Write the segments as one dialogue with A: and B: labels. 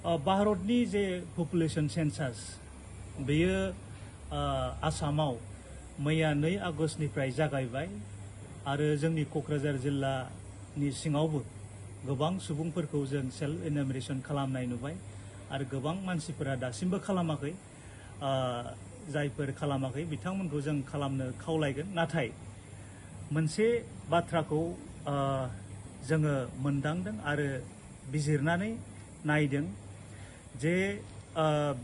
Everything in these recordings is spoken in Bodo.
A: भारतनि जे पपुलेशन सेन्सास बेयो आसामाव मैया 2 आगस्टनिफ्राय जागायबाय आरो जोंनि क'क्राझार जिल्लानि सिङावबो गोबां सुबुंफोरखौ जों सेल्फ एनुमेरेशन खालामनाय नुबाय आरो गोबां मानसिफोरा दासिमबो खालामाखै। जायफोर खालामाखै बिथांमोनखौ जों खालामनो खावलायगोन। नाथाय मोनसे बाथ्राखौ जोङो मोनदांदों आरो बिजिरनानै नायदों जे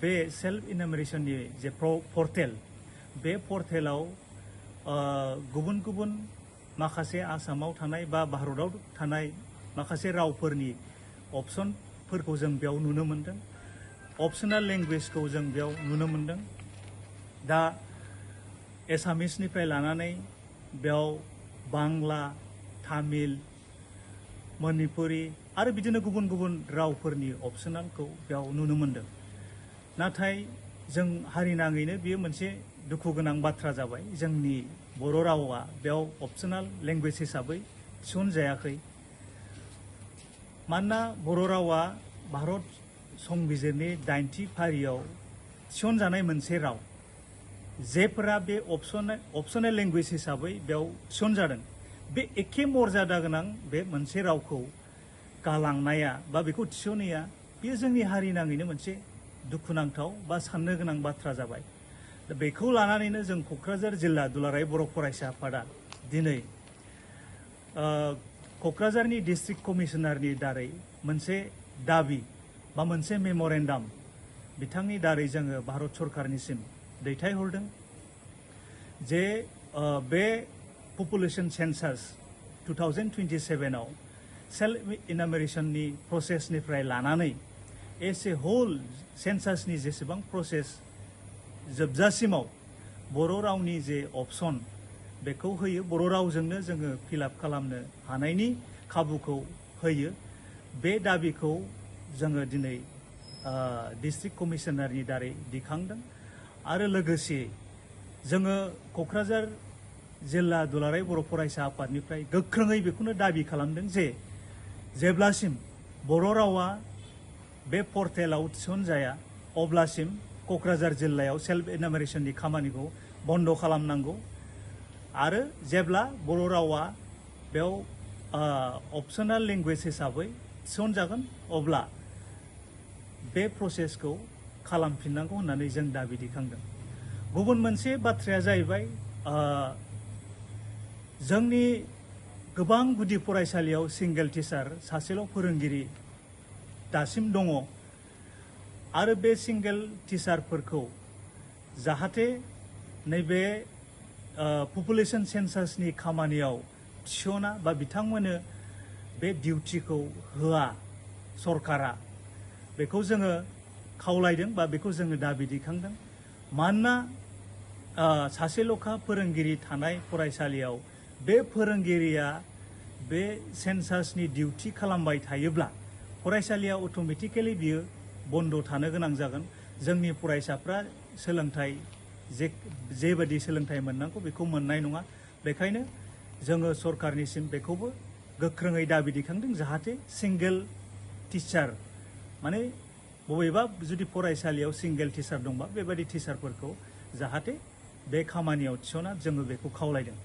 A: बे सेल्फ एनुमेरेशननि जे पर्टेल बे पर्टेलाव गुबुन गुबुन माखासे आसामाव थानाय बा भारताव थानाय माखासे रावफोरनि अपसनफोरखौ जों बेयाव नुनो मोनदों। अपसनेल लेंगुवेजखौ जों बेयाव नुनो मोनदों। दा एसामिसनिफ्राय लानानै बेयाव बांला, तामिल, मणिपुरी आरो बिदिनो गुबुन गुबुन रावफोरनि अपसनेलखौ बेयाव नुनो मोनदों। नाथाय जों हारिनाङैनो बेयो मोनसे दुखु गोनां बाथ्रा जाबाय। जोंनि बर' रावा बेयाव अपसनेल लेंगुवेज हिसाबै थिसनजायाखै। मानोना बर' रावा भारत संबिजिरनि 90थि फारियाव थिसनजानाय मोनसे राव, जेफोरा बे अपसनेल लेंगुवेज हिसाबै बेयाव थिसनजादों। बे एखे मर्यादा गोनां बे मोनसे रावखौ गालांनाया बा बेखौ थिसनैया बेयो जोंनि हारिनाङैनो मोनसे दुखुनांथाव बा साननो गोनां बाथ्रा जाबाय। दा बेखौ लानानैनो जों क'क्राझार जिल्ला दुलाराय बर' फरायसा आफादा दिनै क'क्राझारनि डिस्ट्रिक्ट कमिशनारनि दारै मोनसे दाबि बा मोनसे मेम'रेन्डाम बिथांनि दारै जोङो भारत सरकारनिसिम दैथायहरदों जे बे पपुलेशन सेन्सास 2027आव सेल्फ एनुमेरेशननि प्रसेसनिफ्राय लानानै एस ए होल सेन्सासनि जेसेबां प्रसेस जोबजासिमाव बर' रावनि जे अपसन बेखौ होयो, बर' रावजोंनो जोङो फिलआप खालामनो हानायनि खाबुखौ होयो। बे दाबिखौ जोङो दिनै डिस्ट्रिक्ट कमिशनारनि दारै दिखांदों आरो लोगोसे जोङो क'क्राझार जिल्ला दुलाराय बर' फरायसा आफादनिफ्राय गोख्रोङै बेखौनो दाबि खालामदों जे जेब्लासिम बर' रावा बे पर्टेलाव थिसनजाया अब्लासिम क'क्राझार जिल्लायाव सेल्फ एनुमेरेशननि खामानिखौ बन्द खालामनांगौ आरो जेब्ला बर' रावा बेयाव अपसनेल लेंगुवेज हिसाबै थिसनजागोन अब्ला बे प्रसेसखौ खालामफिननांगौ होननानै जों दाबि दिखांदों। गुबुन मोनसे बाथ्राया जाहैबाय जोंनि गोबां गुदि फरायसालियाव सिंगेल टिचार सासेल' फोरोंगिरि दासिम दङ आरो बे सिंगेल टिचारफोरखौ जाहाथे नैबे पपुलेशन सेन्सासनि खामानियाव थिसना बा बिथांमोननो बे डिउटिखौ होआ सरकारा, बेखौ जोङो खावलायदों बा बेखौ जोङो दाबि दिखांदों। मानोना सासेल'खा फोरोंगिरि थानाय फरायसालियाव बे फोरोंगिरिया बे सेन्सासनि डिउटि खालामबाय थायोब्ला फरायसालिया अट'मेटिकेलि बियो बन्द थानो गोनां जागोन। जोंनि फरायसाफ्रा सोलोंथाइ जेबादि सोलोंथाइ मोननांगौ बेखौ मोननाय नङा। बेखायनो जोङो सरकारनिसिम बेखौबो गोख्रोङै दाबि दिखांदों जाहाथे सिंगेल टिचार माने बबेबा जुदि फरायसालियाव सिंगेल टिचार दंबा बेबायदि टिचारफोरखौ जाहाथे बे खामानियाव थिसना जोङो बेखौ खावलायदों।